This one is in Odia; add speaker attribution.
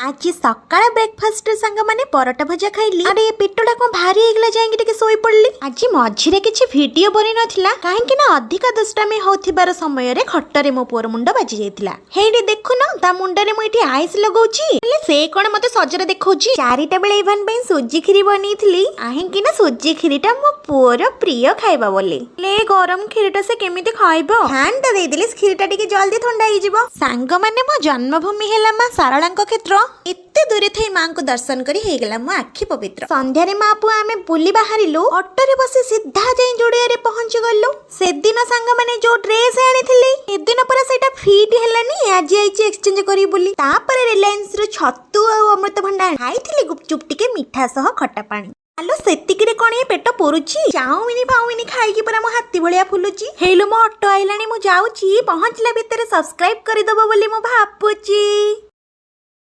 Speaker 1: ଆଜି ସକାଳ ବ୍ରେକଫାଷ୍ଟରେ ସାଙ୍ଗମାନେ ପରଟା ଭଜା ଖାଇଲି। ଆରେ, ଏ ପେଟଟା କଣ ଭାରି ହେଇଗଲା, ଯାଇକି ଟିକେ ଶୋଇ ପଡିଲି। ଆଜି ମଝିରେ କିଛି ଭିଡିଓ ବନି ନଥିଲା, କାହିଁକି ନା ଅଧିକ ଦୁଷ୍ଟାମି ହଉଥିବାର ସମୟରେ ଖଟରେ ମୋ ପୁଅର ମୁଣ୍ଡ ବାଜି ଯାଇଥିଲା। ହେଇଠି ଦେଖୁନ, ତା ମୁଣ୍ଡରେ ମୁଁ ଏଠି ଆଇସ୍ ଲଗଉଛି, ହେଲେ ସେ କଣ ମତେ ସଜରେ ଦେଖଉଛି। 4ଟା ବେଳେ ଇଭାନ ପାଇଁ ସୁଜି କ୍ଷୀରି ବନେଇଥିଲି, କାହିଁକି ନା ସୁଜି କ୍ଷୀରିଟା ମୋ ପୁଅର ପ୍ରିୟ ଖାଇବା ବୋଲି। ହେଲେ ଏ ଗରମ କ୍ଷୀରିଟା ସେ କେମିତି ଖାଇବ? ଫ୍ୟାନ୍ ଟା ଦେଇଦେଲେ କ୍ଷୀରିଟା ଟିକେ ଜଲ୍ଦି ଥଣ୍ଡା ହେଇଯିବ। ସାଙ୍ଗମାନେ, ମୋ ଜନ୍ମଭୂମି ହେଲା ମା ଶାରଳାଙ୍କ କ୍ଷେତ୍ର। ଏତେ ଦୂରେ ଥାଇ ମାଙ୍କୁ ଦର୍ଶନ କରି ହେଇଗଲା ମୋ ଆଖି ପବିତ୍ର। ସନ୍ଧ୍ୟାରେ ମା ପୁଅ ଆମେ ବୁଲି ବାହାରିଲୁ। ଅଟୋରେ ବସି ସିଧା ଯାଇ ଯୋଡ଼ିଆରେ ପହଞ୍ଚି ଗଲୁ। ସେଦିନ ସାଙ୍ଗମାନେ ଯୋଉ ଡ୍ରେସ ଆଣିଥିଲି, ସେଦିନ ପୁରା ସେଇଟା ଫିଟ୍ ହେଲାନି। ଆଜି ଆଇଛି ଏକ୍ସଚେଞ୍ଜ କରିବି ବୋଲି। ତାପରେ ରିଲାଏନ୍ସ ରୁ ଛତୁ ଆଉ ଅମୃତଭଣ୍ଡା ଖାଇଥିଲି, ଗୁପଚୁପ ଟିକେ, ମିଠା ସହ ଖଟା ପାଣି। ଆଲୋ, ସେତିକିରେ କଣ ଏ ପେଟ ପୁରୁଛି? ଚାଉମିନି ଫାଉମିନି ଖାଇକି ପୁରା ମୋ ହାତୀ ଭଳିଆ ଫୁଲୁଛି। ହେଇଲୋ, ମୋ ଅଟୋ ଆଇଲାଣି, ମୁଁ ଯାଉଛି। ପହଞ୍ଚିଲା ଭିତରେ ସବସ୍କ୍ରାଇବ କରିଦବ ବୋଲି ମୁଁ ଭାବୁଛି।